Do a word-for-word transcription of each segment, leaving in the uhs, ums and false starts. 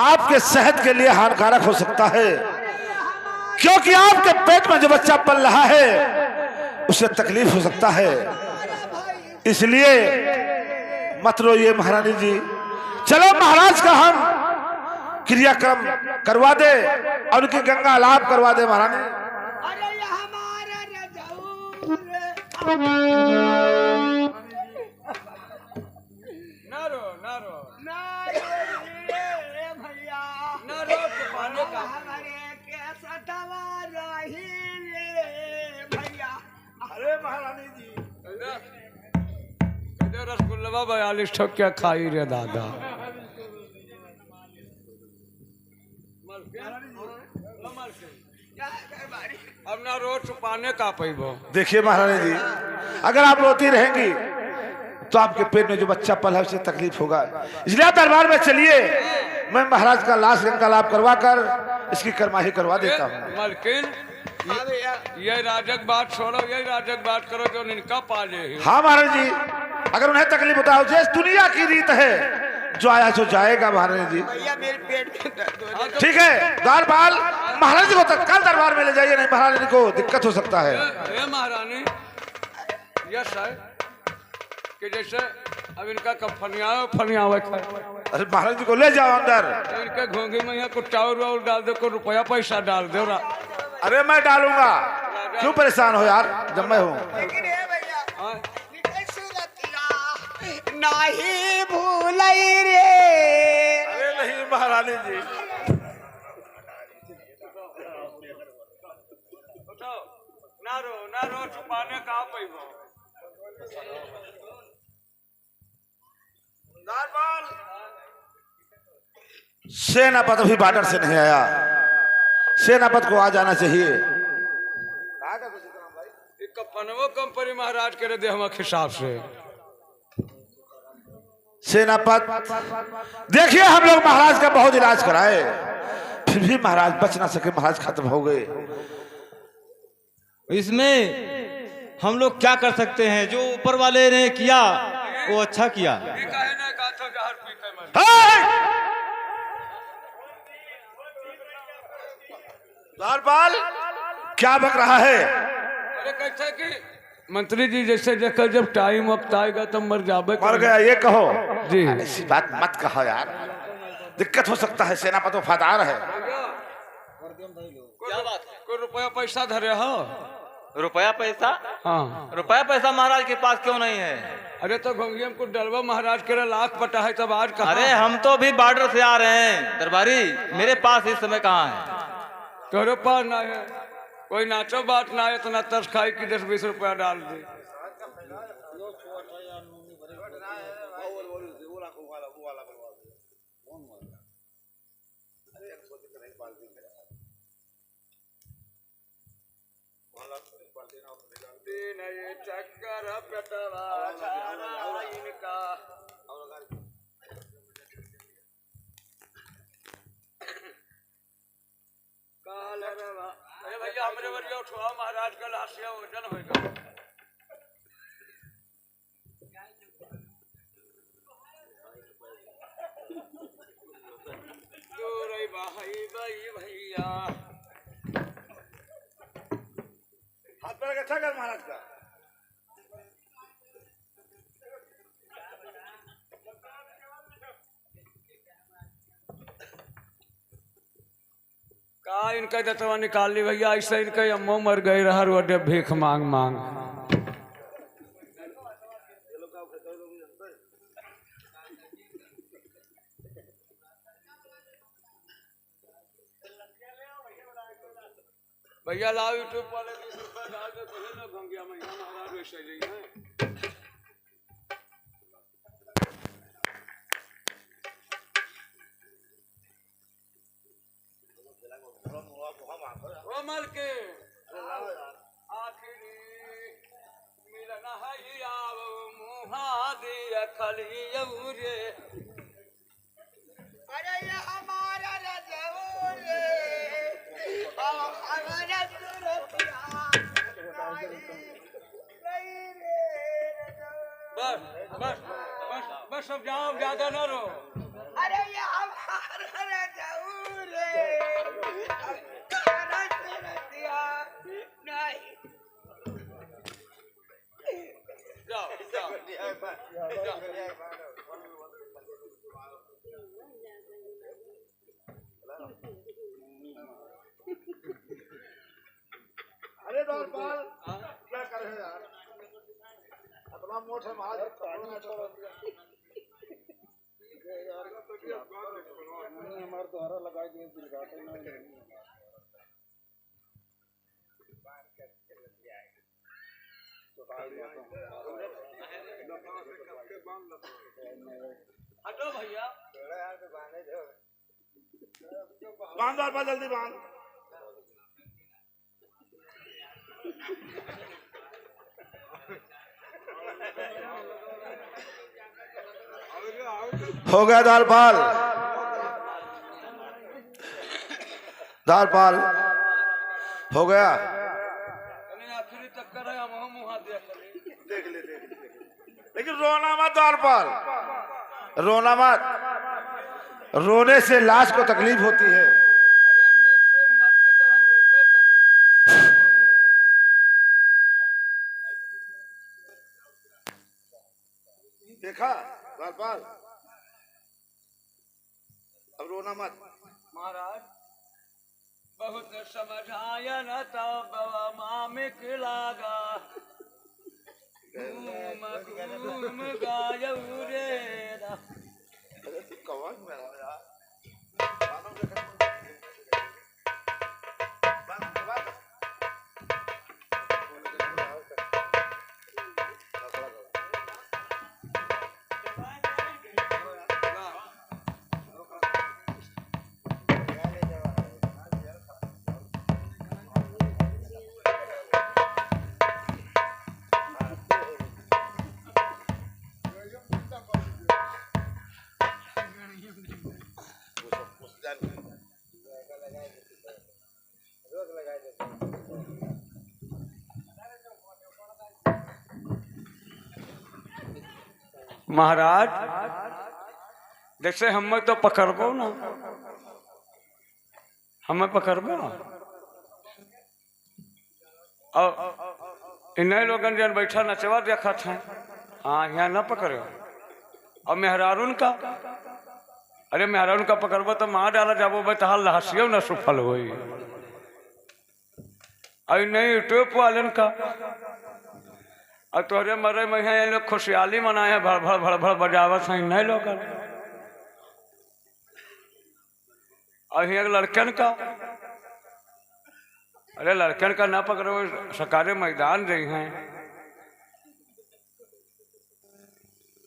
आपके सेहत के लिए हानिकारक हो सकता है, क्योंकि आपके पेट में जो बच्चा पल रहा है, उसे तकलीफ हो सकता है। इसलिए मत रोइए महारानी जी, चलो महाराज का हम क्रियाक्रम करवा दे और उनकी गंगा आलाप करवा दे महारानी। अरे ये हमारा रजाऊ रे। ना रो, ना रो। ना रो रे भैया। ना रो, चुपाने का। हमारे के सतावा रही रे भैया। अरे महारानी जी। इधर रसगुल्ला बयालीस ठोक के खाई रे दादा। अब ना रो, चुपाने का पैबो। देखिए महारानी जी, अगर आप रोती रहेंगी तो आपके पेट में जो बच्चा पला है उसे तकलीफ होगा, इसलिए आप दरबार में चलिए। मैं महाराज का लाश गंगा आलाप करवा कर इसकी करमाही करवा देता हूँ। मलकिन, ये राजक बात छोड़ो, ये राजक बात करो जो इनका पाले है। हाँ महाराज जी, अगर उन्हें तकलीफ होता हो, जैसे दुनिया की रीत है, जो आया सो जाएगा महाराज जी। भैया मेरे पेट में दर्द हो रहा है। ठीक है, द्वारपाल, महाराज जी को तत्काल दरबार में ले जाइए, नहीं महाराज जी को दिक्कत हो सकता है। ए, ए महारानी, यस है कि जैसे अब इनका कब फनियावे, फनियावे का। अरे महाराज जी को ले जाओ अंदर। तो इनके घोंघी में यहाँ कुछ चाउर वाउर डाल दे, कुछ रुपया पैसा डाल दे। अरे मैं डालूंगा, क्यों परेशान हो यार, जब मैं हूँ। लेकिन ए भैया, हाँ। नहीं भूलई रे। अरे नहीं महारानी जी। उठो, ना रो, ना रो, चुपाने का पैबो। सेनापत अभी बॉर्डर से नहीं आया, सेनापत को आ जाना चाहिए। ये कफनवो कंपनी महाराज के दे हम हिसाब से। सेनापत, देखिए, हम लोग महाराज का बहुत इलाज कराए, फिर भी महाराज बच ना सके, महाराज खत्म हो गए। इसमें हम लोग क्या कर सकते हैं? जो ऊपर वाले ने किया, वो अच्छा किया। हे! द्वारपाल, क्या बक रहा है? अरे, कैसे कि मंत्री जी, जैसे देखा, जब टाइम वक्त आएगा, तब मर जाबे मर करेगा। गया, ये कहो। जी। ऐसी बात मत कहो यार, दिक्कत हो सकता है, सेनापत वफादार है। क्या बात है? कोई रुपया पैसा धरे हो? रुपया पैसा? हाँ। रुपया पैसा महाराज के पास क्यों नहीं है? अरे तो घोंघिया में कुछ डलवा महाराज के लाख पटा है, तब आज कहाँ? अरे हम तो अभी बॉर्डर से आ रहे हैं दरबारी, मेरे पास इस समय कहाँ है? तोरे पास ना है, कोई नाचो बात ना है, इतना तरस खाई कि दस बीस रुपया डाल दे। तीन ये चक्कर पेटवा झारा इनका। काल रे बा-, अरे भैया, हमरे बरिया उठवा महाराज का लाशिया वजन होएगा। दूर भाई, भाई भैया। हाथ पैर अच्छा कर महाराज का। का इनका दतवा निकाल ली भैया, ऐसे इनका अम्मो मर गई रहा रोड भीख मांग मांग। भैया लाओ YouTube वाले बीस रुपया डाल दे, कहीं ना घंगिया मैया महाराज वैसे ही है। ओ मलके, आखिरी मिलन है, आओ मुहा दिया खलियऊ रे। अरे ये हमारा रजऊ रे, अब हमारा सुरतिया। बस, बस, बस, बस, अब जाओ, ज्यादा ना रो। अरे ये हमारा रजऊ क्या करे यार, अपना मोट है महाराज। हमारे द्वारा लगाई दिए, दिलगाते ना। हटो भैया। बांध द्वारपाल, जल्दी बांध। हो गया द्वारपाल, द्वारपाल हो गया। अरे आखिरी चक्कर है, हम, हम वहाँ देख लें। देख ले, देख ले, देख ले। लेकिन रोना मत द्वारपाल, रोना मत। रोने से लाश को तकलीफ होती है। देखा द्वारपाल, अब रोना मत। महाराज, बहुत समझायन तब मामिक लागा। घूम घूम गायौ रे रा। अरे तू कवन में रहा यार? महाराज, जैसे हमें तो पकड़बो ना, हमें पकड़बो ना। और इन्हें लोगन जन बैठा नचवा देखत हैं, हाँ, यहाँ ना पकड़ो। और मेहरारून का, अरे मेहरारून का पकड़बो तो मार डाला जाबो, भाई तहार लहसियो ना सुफल होई। और नहीं YouTube वालन का, और तोहरे मरे में यहाँ ये लोग खुशहाली मनाए हैं, भड़ भड़ भड़ भड़ बजावत हैं, नहीं लोग। और यहाँ लड़कन का, अरे लड़कन का ना पकड़ो, सरकारी मैदान रही हैं।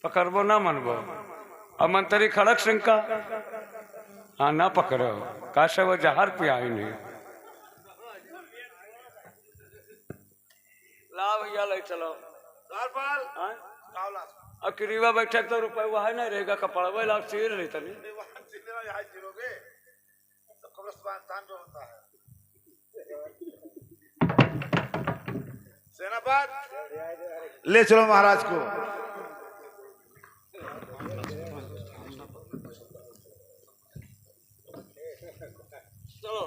पकड़बो ना मनबो। अब मंत्री खड़क सिंह का, हाँ, ना पकड़ो, कासे वो जहर पियाई नहीं। ला भैया, ले चलो। द्वारपाल। हाँ? कावला। अब किरीवा बैठे तो रुपये वहाँ नहीं रहेगा, कपड़वे लाग चीर रही तनी। नहीं, वहाँ चीर रहा, यहाँ चीरोगे। तो कब्रिस्तान जो होता है। सेनापत, ले चलो महाराज को। चलो।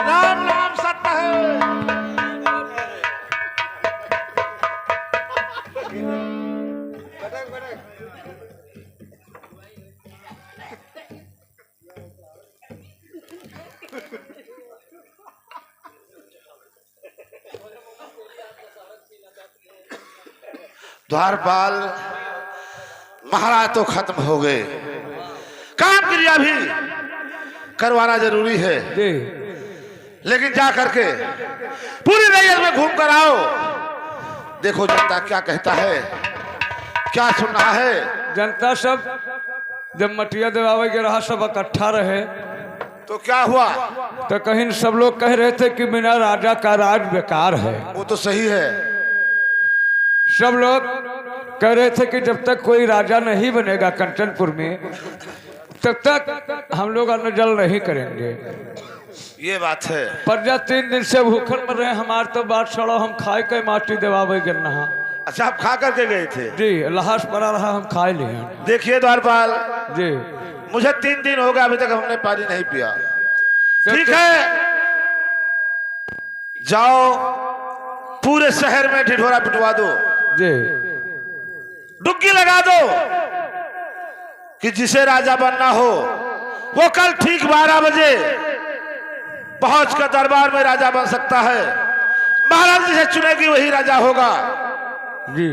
राम नाम सत्य है। द्वारपाल महाराज तो खत्म हो गए, काम क्रिया भी करवाना जरूरी है। जी। लेकिन जा करके पूरी रैयत में घूम कर आओ, देखो जनता क्या कहता है, क्या सुन रहा है। जनता सब जब मटिया देवावे के रहा, सब इकट्ठा रहे, तो क्या हुआ? तो कहीं सब लोग कह रहे थे कि बिना राजा का राज बेकार है। वो तो सही है। सब लोग कह रहे थे कि जब तक कोई राजा नहीं बनेगा कंचनपुर में, तब तक हम लोग अन्न जल नहीं करेंगे। ये बात है। प्रजा तीन दिन से भूखल मर रहे हैं, हमार तो बात छोड़ो, हम खाए के माटी देवावे गिरना। अच्छा, आप खा करके गए थे? जी, लहास पड़ा रहा, हम खाए लिए। देखिए द्वारपाल जी, मुझे तीन दिन हो गए, अभी तक हमने पानी नहीं पिया। तो ठीक तो है, जाओ पूरे शहर में ढिढोरा पिटवा दो। जी। डुग्गी लगा दो कि जिसे राजा बनना हो, वो कल ठीक बारह बजे पहुंचकर दरबार में राजा बन सकता है। महाराज जिसे चुनेगी, वही राजा होगा। जी।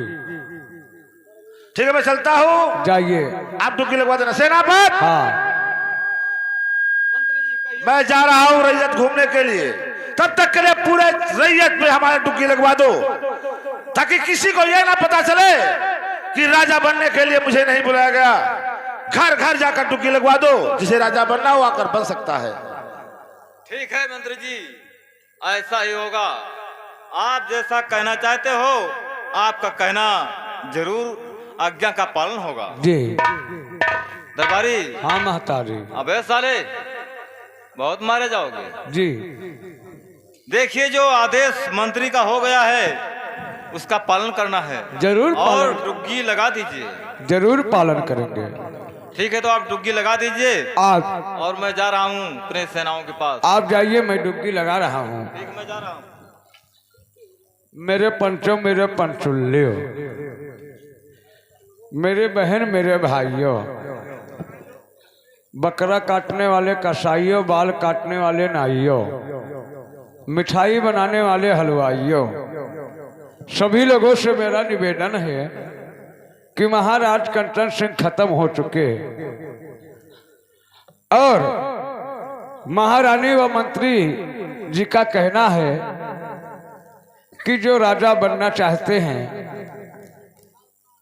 ठीक है, मैं चलता हूँ। जाइए। आप डुग्गी लगवा देना। सेनापत, हाँ। मैं जा रहा हूँ रैयत घूमने के लिए, तब तक के लिए पूरे रैयत में हमारे डुग्गी लगवा दो, ताकि किसी को यह ना पता चले कि राजा बनने के लिए मुझे नहीं बुलाया गया। घर घर जाकर डुग्गी लगवा दो, जिसे राजा बनना हो आकर बन सकता है। ठीक है मंत्री जी, ऐसा ही होगा। आप जैसा कहना चाहते हो, आपका कहना जरूर आज्ञा का पालन होगा। जी। दरबारी। हाँ महतारी। अबे साले, बहुत मारे जाओगे। जी। देखिए, जो आदेश मंत्री का हो गया है, उसका पालन करना है। जरूर और पालन। डुग्गी लगा दीजिए। जरूर पालन करेंगे। ठीक है, तो आप डुग्गी लगा दीजिए। आप। और मैं जा रहा हूँ अपने सेनाओं के पास। आप जाइए, मैं डुग्गी लगा रहा हूँ। ठीक, मैं जा रहा हूँ। मेरे पंचों, मेरे पंचुल्लियों, मेरे बहन, मेरे भाइयों, बकरा काटने वाले कसाइयों, बाल काटने वाले नाइयों, मिठाई बनाने वाले हलवाइयों, सभी लोगों से मेरा निवेदन है कि महाराज कंचन सिंह खत्म हो चुके हैं और महारानी व मंत्री जी का कहना है कि जो राजा बनना चाहते हैं,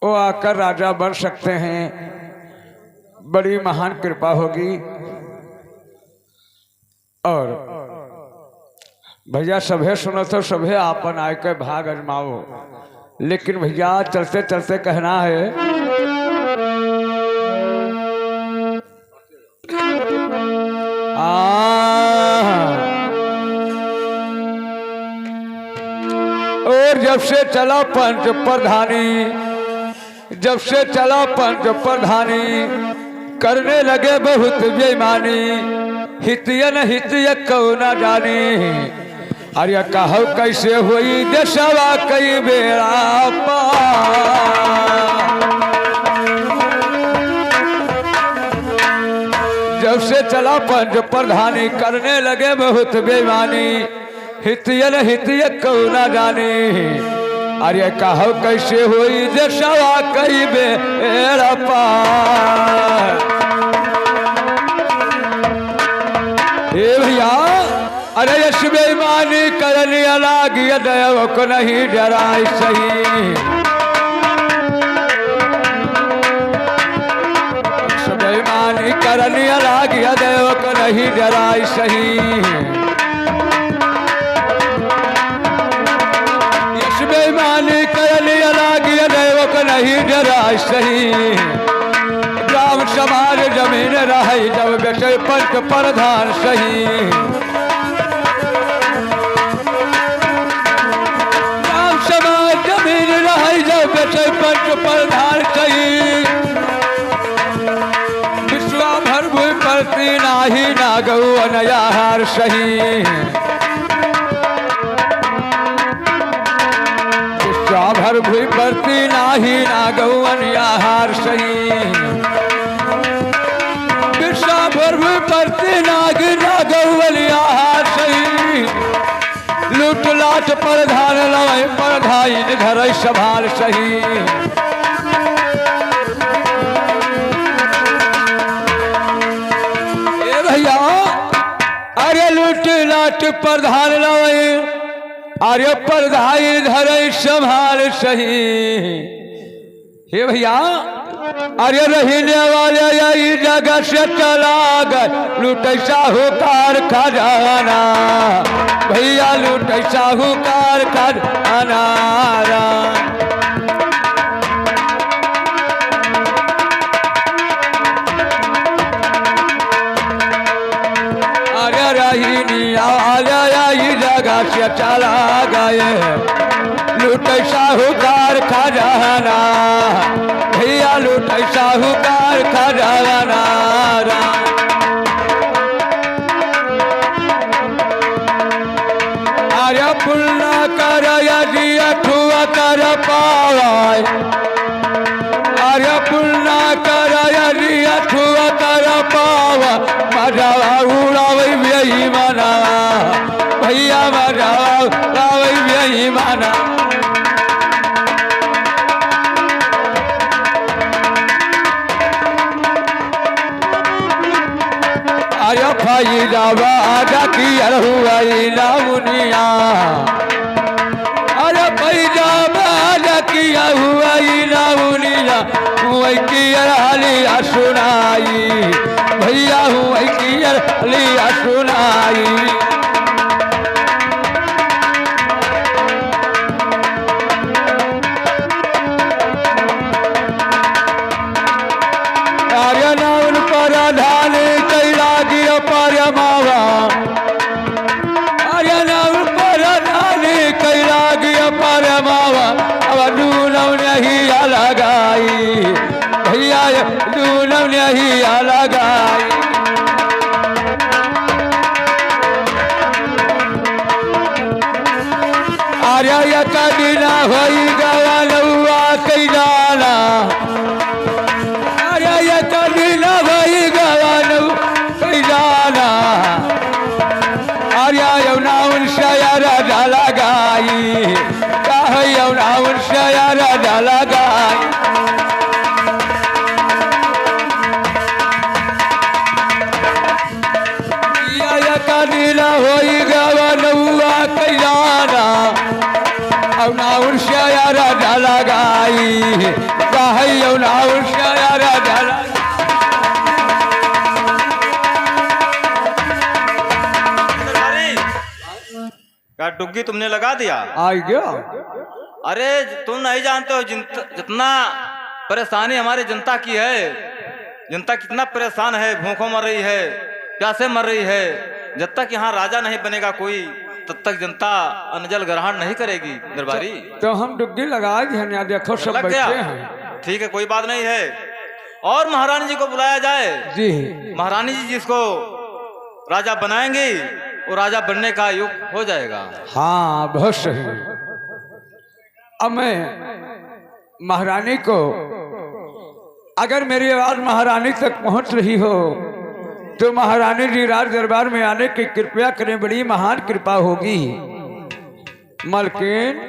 वो आकर राजा बन सकते हैं। बड़ी महान कृपा होगी। और भैया, सभे सुनत हो, सभे आपन आए के भाग अजमाओ। लेकिन भैया, चलते चलते कहना है, आ, और जब से चला पंच प्रधानी, जब से चला पंच प्रधानी, करने लगे बहुत बेईमानी, हितियन हितिय कौ ना जानी। अरे कहौ कैसे होई देशवा कई बेड़ा पार। जब से चला पंच प्रधानी, करने लगे बहुत बेईमानी, हितियन हितिय कौ ना जानी। अरे कहौ कैसे होई देशवा कई बेड़ा पार। ए भैया, अरे यश बेईमानी करनी अलग, ये दया को नहीं डराई सही। यश बेईमानी करनी अलग, ये दया को नहीं डराई सही। यश बेईमानी करनी अलग, ये दया को नहीं डराई सही। ग्राम समाज जमीन रहै, जब बेचै पंच प्रधान सही। ग्राम समाज जमीन रहै, जब बेचै पंच प्रधान सही। विश्वा भर भूमि परती नाही, ना गौवन आहार सही। विश्वा भर भूमि परती नाही, ना गौवन आहार सही। विश्वा भर भूमि परती नाही, ना गौवन आहार सही। लूट लाट प्रधान लवै, प्रधान धरै संभार सही। ए भैया, अरे लूट लाट प्रधान लवै, अरे प्रधान धरै संभार सही। हे भैया, अरे रहने वाले यही जगह से चला गए, लूटै साहूकार खजाना, भैया लूटै साहूकार खजाना। अरे रहीनी आवाज आई जगह से चला गए, लूटै साहूकार खजाना, भैया लूटै साहूकार खजाना। अरे पुण्य कर यदि अथवा कर पावै, माना। अरे फैजाबाद की अरहुआई लाउनिया, अरे फैजाबाद की अरहुआई लाउनिया, हुआई की अरहलिया सुनाई, भैया हुआई की अरहलिया सुनाई। आर्य नाउन पर धान कैला गिर पर मावा। आर्य नाउन पर धान कैला गिर पर मावा। अब नूनौ नहीं लगाई। भैया नूनौ नहीं लगाई। अरे एक दिन होई गवा नौआ कैलाना। अरे एक दिन होई गवा नौआ कैलाना। अरे यौना उनसे यार डाला गाई। काहे यौना उनसे यार डाला गाई। या एक दिन होई गवा नौआ कैलाना, औ ना उनसे यार डाला गाई, काहे औ ना उनसे यार डाला। क्या डुग्गी तुमने लगा दिया? आ गया। अरे, तुम नहीं जानते हो जिन-, जितना परेशानी हमारी जनता की है, जनता कितना परेशान है, भूखों मर रही है, प्यासे मर रही है। जब तक यहाँ राजा नहीं बनेगा कोई, तब तक जनता अन्न जल ग्रहण नहीं करेगी दरबारी। तो, तो हम डुग्गी लगा दी है, यहाँ देखो सब लग गया? बैठे हैं। ठीक है, कोई बात नहीं है। और महारानी जी को बुलाया जाए। जी। महारानी जी जिसको राजा बनाएंगी, वो राजा बनने का योग हो जाएगा। हाँ, बहुत सही। अब मैं महारानी को, अगर मेरी आवाज महारानी तक पहुंच रही हो, तो महारानी जी राज दरबार में आने की कृपया करें, बड़ी महान कृपा होगी। मलकिन।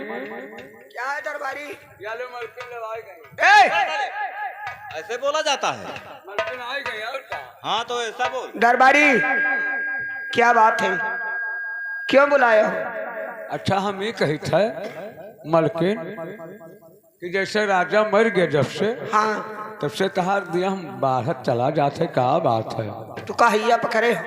क्या है दरबारी? या लो मलकिन, लो आ गए। ए! ऐसे बोला जाता है। मलकिन आ गए, और क्या? हाँ, तो ऐसा बोल। दरबारी, क्या बात है? क्यों बुलाए हो? अच्छा, हम ये कही थे मलकिन कि जैसे राजा मर गए जब से, हाँ। तब से तहार दिया हम बाहर चला जाते, का बात है? तू का हैया पकड़े हो?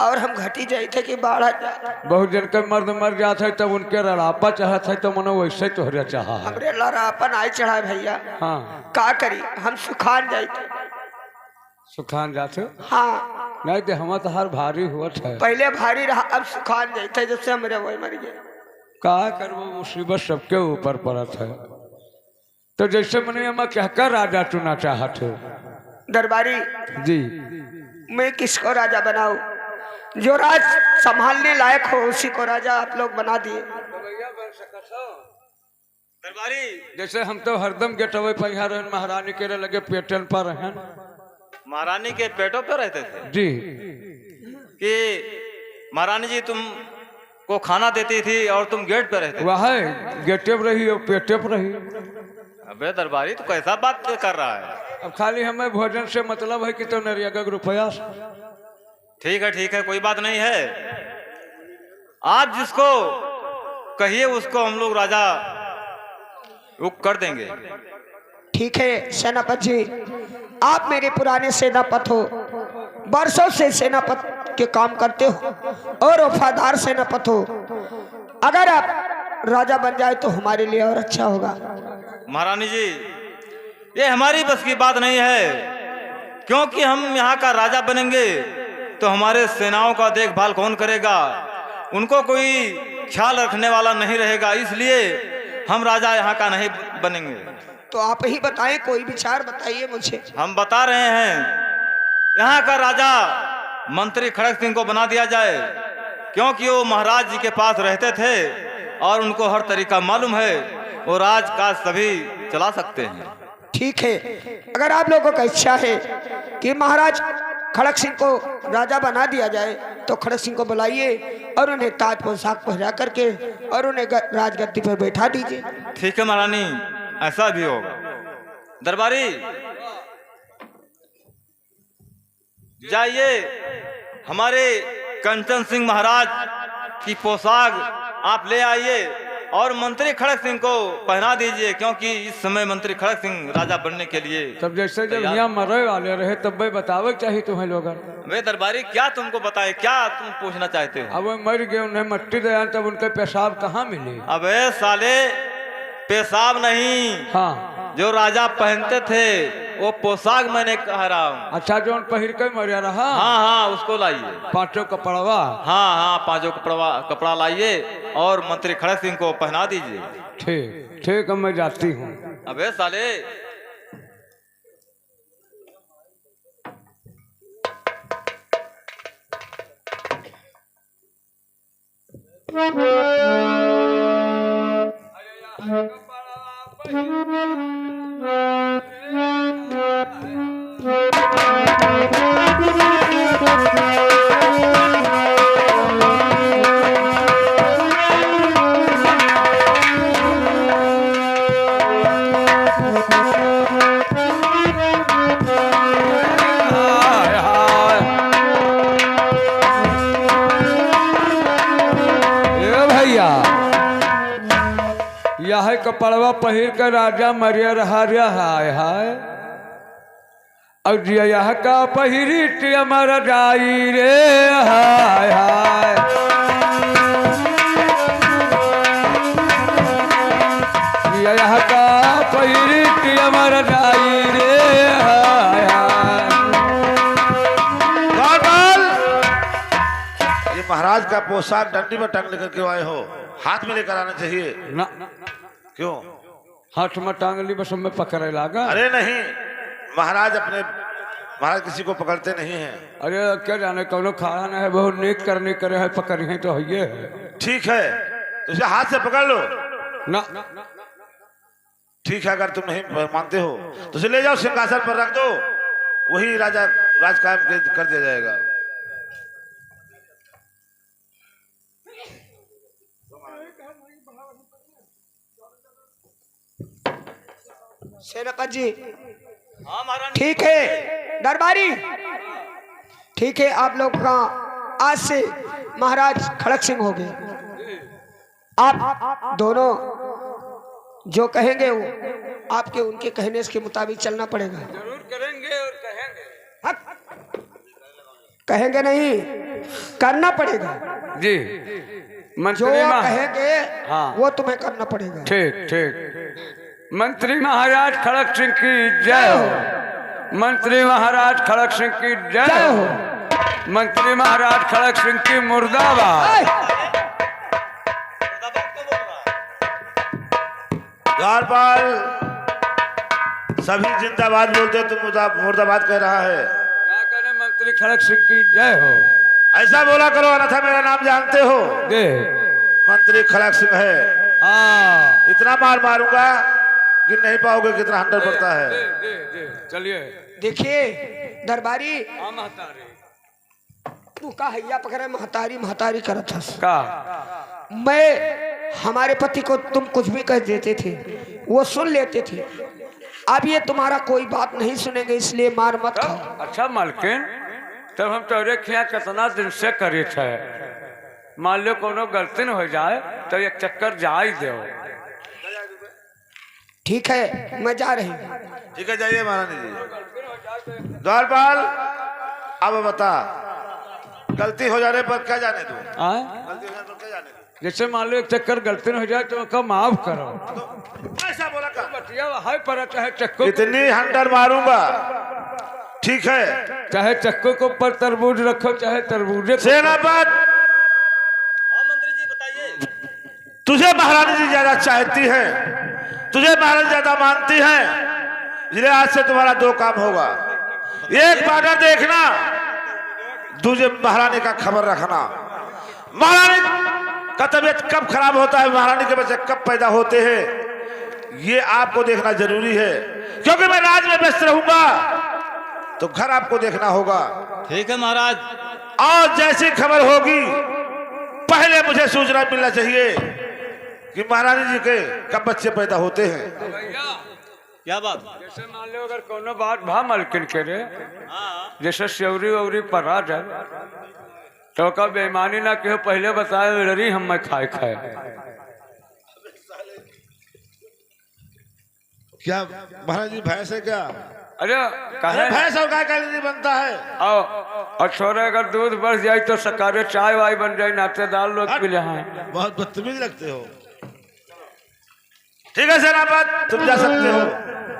और हम घटी जाइत है कि बाढ़ आ जाए। बहुत जन के मर्द मर जात है, तब उनके रड़ापा चढ़त है, तो मनो वैसे तोहरे चाहा है। हमरे लड़ापा नाई चढ़ाए भैया। हाँ। का करी, हम सुखान जाइत है। सुखान जात हो? हाँ। नहीं तो हम तोहार भारी हुआ था। पहले भारी रहा, अब सुखान जाइत है, जब से हमरे वही मर गए। का करबो, मुसीबत सबके ऊपर पड़त है। तो जैसे मने एमा केहका राजा चुना चाहत हो? दरबारी। जी। मैं किसको राजा बनाऊं? जो राज संभालने लायक हो, उसी को राजा आप लोग बना दिए। दरबारी। जैसे हम तो हरदम गेटवे पर यहाँ रहन, महारानी के लगे पेटन पर रहन। महारानी के पेटों पर रहते थे? जी। कि महारानी जी तुम को खाना देती थी और तुम गेट पे रहते थे। वह है, गेटे पे रही और पेटे पे रही। अबे दरबारी, तू कैसा बात कर रहा है? अब खाली हमें भोजन से मतलब है कि तो नरिया का रुपया से। ठीक है, ठीक है, कोई बात नहीं है। आप जिसको कहिए उसको हम लोग राजा वो कर देंगे। ठीक है सेनापति जी, आप मेरे पुराने सेनापति हो, वर्षों से सेनापति के काम करते हो और वफादार सेनापति हो। अगर आप राजा बन जाए तो हमारे लिए और अच्छा होगा। महारानी जी, ये हमारी बस की बात नहीं है, क्योंकि हम यहाँ का राजा बनेंगे तो हमारे सेनाओं का देखभाल कौन करेगा? उनको कोई ख्याल रखने वाला नहीं रहेगा, इसलिए हम राजा यहाँ का नहीं बनेंगे। तो आप ही बताएं, कोई विचार बताइए मुझे। हम बता रहे हैं, यहाँ का राजा मंत्री खड़क सिंह को बना दिया जाए, क्योंकि वो महाराज जी के पास रहते थे और उनको हर तरीका मालूम है, वो राज काज सभी चला सकते हैं। ठीक है, अगर आप लोगों का इच्छा है कि महाराज खड़क सिंह को राजा बना दिया जाए, तो खड़क सिंह को बुलाइए और उन्हें ताज पोशाक पहना करके और उन्हें ग-, राजगद्दी पर बैठा दीजिए। ठीक है महारानी, ऐसा भी होगा। दरबारी, जाइए, हमारे कंचन सिंह महाराज की पोशाक आप ले आइए और मंत्री खड़क सिंह को पहना दीजिए, क्योंकि इस समय मंत्री खड़क सिंह राजा बनने के लिए तब जैसे जब तैयार। यहाँ मरे वाले रहे, तब भाई बतावे चाहिए तुम्हें लोगन। वे दरबारी, क्या तुमको बताए, क्या तुम पूछना चाहते हो? अब वो मर गए, उन्हें मट्टी दे आए, तब उनके पेशाब कहाँ मिली? अबे साले, पेशाब नहीं, हाँ। जो राजा पहनते थे, वो पोशाक मैंने कह रहा हूँ। अच्छा, जो उन पहिर के मरिया रहा? हाँ, हाँ, उसको लाइए। पाँचों कपड़वा? हाँ, हाँ, पाँचों कपड़वा, कपड़ा लाइए और मंत्री खड़क सिंह को पहना दीजिए। ठीक, ठीक है, मैं जाती हूँ। अबे साले। ए भैया, यह कपड़वा पहिर के राजा मरिया रहा रे, हाय हाय। और जिया यह का पहिरी टिया मर जाई रे, हाय हाय। जिया यह का पहिरी टिया मर जाई रे, हाय हाय। बादल, ये महाराज का पोशाक डंडी में टांग लेकर क्यों आए हो? हाथ में लेकर आना चाहिए। ना। क्यों? हाथ में टांग ली, बस हमें पकड़े लागा। अरे नहीं, महाराज अपने, महाराज किसी को पकड़ते नहीं हैं। अरे, क्या जाने, कौनो खाड़ा न है, बहुत नेक करनी करे है, पकड़ी है तो है ये है। ठीक है, तो इसे हाथ से पकड़ लो। ना। ठीक है, अगर तुम नहीं मानते हो, तो इसे ले जाओ, सिंहासन पर रख दो, वही राजा राज कायम के-, कर दिया जाएगा। सेनापति जी। हाँ, महारानी। ठीक है, दरबारी। ठीक है, आप लोग का आज से महाराज खड़क सिंह हो गए। आप दोनों जो कहेंगे, वो आपके, उनके कहने के मुताबिक चलना पड़ेगा। जरूर करेंगे और कहेंगे। हक। कहेंगे नहीं, करना पड़ेगा। जी, जो मंत्री महा-, कहेंगे, हाँ। वो तुम्हें करना पड़ेगा। ठीक, ठीक। मंत्री महाराज खड़क सिंह की जय हो। मंत्री महाराज खड़क सिंह की जय हो। मंत्री महाराज खड़क सिंह की मुर्दाबाद। द्वारपाल, सभी जिंदाबाद बोलते, तू मुर्दा-, मुर्दाबाद कह रहा है। क्या कहने, मंत्री खड़क सिंह की जय हो। ऐसा बोला करो, अन्यथा मेरा नाम जानते हो। जी। मंत्री खड़क सिंह है। हाँ। इतना मार मारूंगा, गिन नहीं पाओगे कितना हंटर पड़ता है। जी, जी, जी। चलिए। देखिए दरबारी, हाँ, महतारी। तू का हैया पकड़े महतारी, महतारी करत हस? का? मैं, हमारे पति को तुम कुछ भी कह देते थे, वो सुन लेते थे। अब ये तुम्हारा कोई बात नहीं सुनेंगे, इसलिए मार मत खाओ। अच्छा मालकिन, तब हम तोरे खिया कितना दिन से करी थे, मान लो कोनो गलती न हो जाए तो एक चक्कर जाई दो। ठीक है, मैं जा रही हूँ। ठीक है, जाइए महारानी जी। द्वारपाल, अब बता, गलती हो जाने पर क्या जाने दूँ? आय? गलती हो जाने पर क्या जाने दूँ? जैसे मान लो एक चक्कर गलती न हो जाए तो उसका माफ करो। तो ऐसा बोला कर। बतिया है पर चाहे चक्को इतनी हंटर मारूंगा, ठीक है? चाहे चक्को के ऊपर तरबूज रखो, चाहे तरबूजे को सेनापत, हाँ मंत्री जी, बताइए। तुझे महारानी जी ज्यादा चाहती हैं, तुझे महारानी ज्यादा मानती हैं, इसलिए आज से तुम्हारा दो काम होगा। एक बॉर्डर देखना, दूजे महारानी का खबर रखना। महारानी का तबीयत कब खराब होता है, महारानी के बच्चे कब पैदा होते हैं, ये आपको देखना जरूरी है, क्योंकि मैं राज में व्यस्त रहूंगा। तो घर आपको देखना होगा। ठीक है महाराज। और जैसी खबर होगी, पहले मुझे सूचना मिलना चाहिए कि महारानी जी के कब बच्चे पैदा होते हैं। क्या बात? जैसे मान लो, अगर कोनो बात भा मलकिन के रे, हाँ। जैसे सेवरी वेवरी परा जाए, तो ओकर बेईमानी ना किहो, पहिले बताए, लड़ी हम मैं खाए खाए। क्या महाराज जी, भैंस है क्या? अरे, अरे, कहे भैंस और गाय का नहीं बनता है। आओ, और छोरे, अगर दूध बढ़ जाए तो सकारे चाय वाय बन जाए, नातेदार लोग हट। पी ले हैं। बहुत बदतमीज लगते हो। ठीक है सेनापत, तुम जा सकते हो।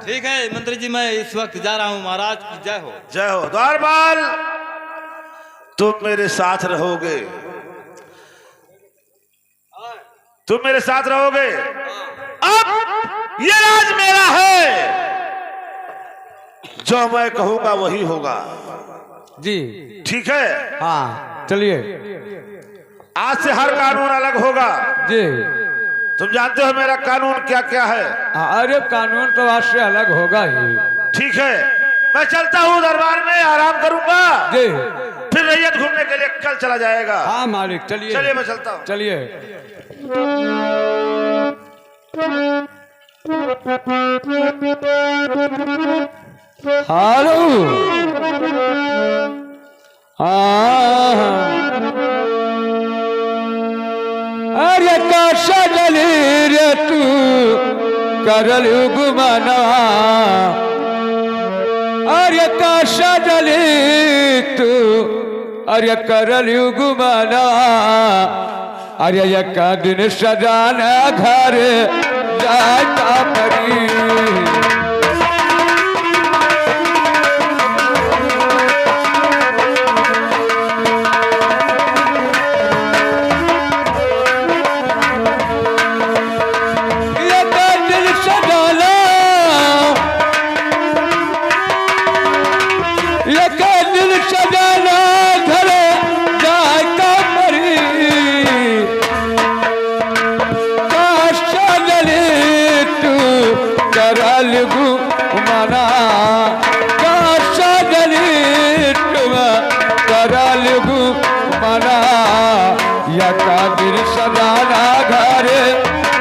ठीक है मंत्री जी, मैं इस वक्त जा रहा हूँ। महाराज की जय हो। जय हो। द्वारपाल, तुम मेरे साथ रहोगे, तुम मेरे साथ रहोगे। अब ये राज मेरा है, जो मैं कहूंगा वही होगा। जी। ठीक है? हाँ, चलिए। आज से हर कानून अलग होगा। जी। तुम जानते हो मेरा कानून क्या क्या है? हाँ, अरे, कानून तो आज से अलग होगा ही। ठीक है, मैं चलता हूँ दरबार में, आराम करूंगा। जी। फिर रैयत घूमने के लिए कल चला जाएगा। हाँ मालिक, चलिए। चलिए, मैं चलता हूँ। चलिए। हेलो। हाँ। अरे का सजली रे तू करलू गुमानवा, अरे का सजली तू, अरे करलू गुमानवा, अरे एक दिन सजाना घर जाए का परी। एक दिन सजाना, एक दिन सजाना घर जाए का परी। का सजली तू करलू गुमाना, का सजली तू करलू गुमाना, या का दिन सजाना घर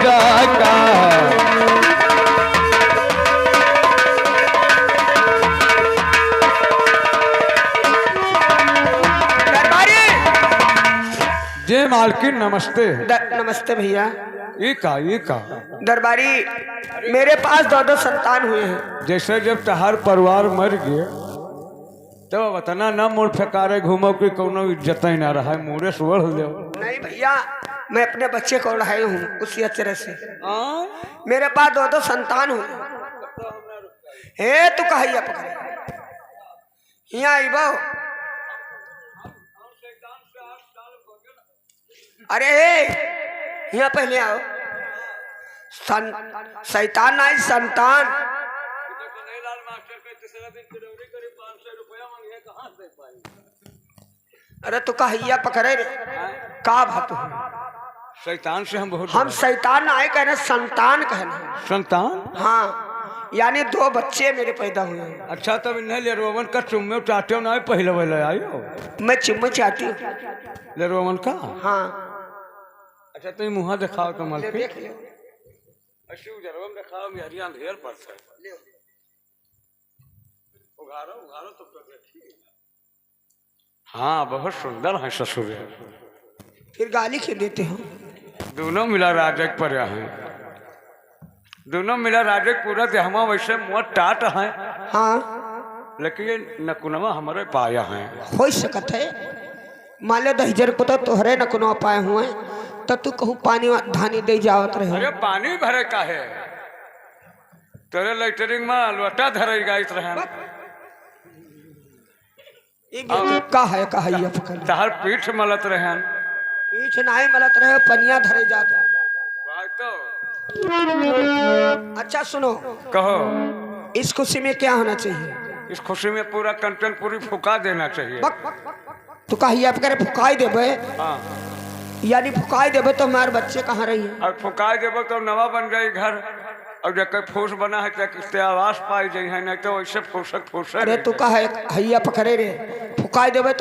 जाए का। दरबारी। जय मालकिन, नमस्ते। द-, नमस्ते भैया। ई का, ई का? दरबारी, मेरे पास दो दो संतान हुए हैं। जैसे जब तहार परिवार मर गए, तब अब इतना ना मुड़ फेंकारे घूमो कि कौनो इज्जत ही ना रहा, मुड़े से ओढ़ लेव। नहीं भैया, मैं अपने बच्चे को ओढ़ाए हूँ उसी अचरज से। हाँ? मेरे पास दो दो संतान हुए। हे तू कहैया पकड़े। हियाँ अइबो। अरे, हियाँ पहिले आओ। सं-, शैतान नहीं, संतान। अरे, तू कहैया पकड़े रे। का भा तू? शैतान से हम बहुत हम डरे। शैतान ना आए कहने, संतान कहने। संतान? हाँ, यानी दो बच्चे मेरे पैदा हुए हैं। अच्छा, तब इन्हें लेरवन का चुम्मे चाटे ना आए, पहले वाले आयो। मैं चुम्मे चाटी हूँ। लेरवन का? हाँ। अच्छा, तो ये मुँह दिखाओ कमल ले के। देख ले। ऐसे उजरवा में दिखाओ, मेहरिया अंधेर पड़ता है। ले। उघारो, उघारो तो कर रखी। हाँ, बहुत सुंदर है ससुर। फिर गाली क्यों देते हो? दोनों मिला राजक पर हैं। दोनों मिला राजक पूरा देहमा वैसे मुँह टाट है। हाँ। लेकिन ये नकुनवा हमारे पाया है। हो सकत है। मान ले दहिजर को तो तोहरे नकुनवा पाए हुए, तो तू कहूँ पानी वा-, धानी दे जावत रहे। अरे पानी भरे का है? तोरे लेटरिन में लोटा धरे गाइत रहे। ई बेटी का है, का है ये पकड़? तहर पीठ मलत रहन। पीठ नाई मलत रहे, पनिया धरे जात रहे। भाई तो। अच्छा सुनो। कहो। इस खुशी में क्या होना चाहिए? इस खुशी में पूरा कंचनपुरी फुका देना चाहिए। बक, तू का हिया पकड़े फुकाई देबे? हाँ। यानी फुकाई देबे तो हमारे बच्चे कहाँ रही हैं? और फुकाई देबे तो नवा बन जाई घर। और जकर फूस बना है, तक से आवास पाई जाइ है, नहीं तो वैसे फूसक फूसक अरे, तू कहा एक हैया पकड़े रे, फुकाई देबे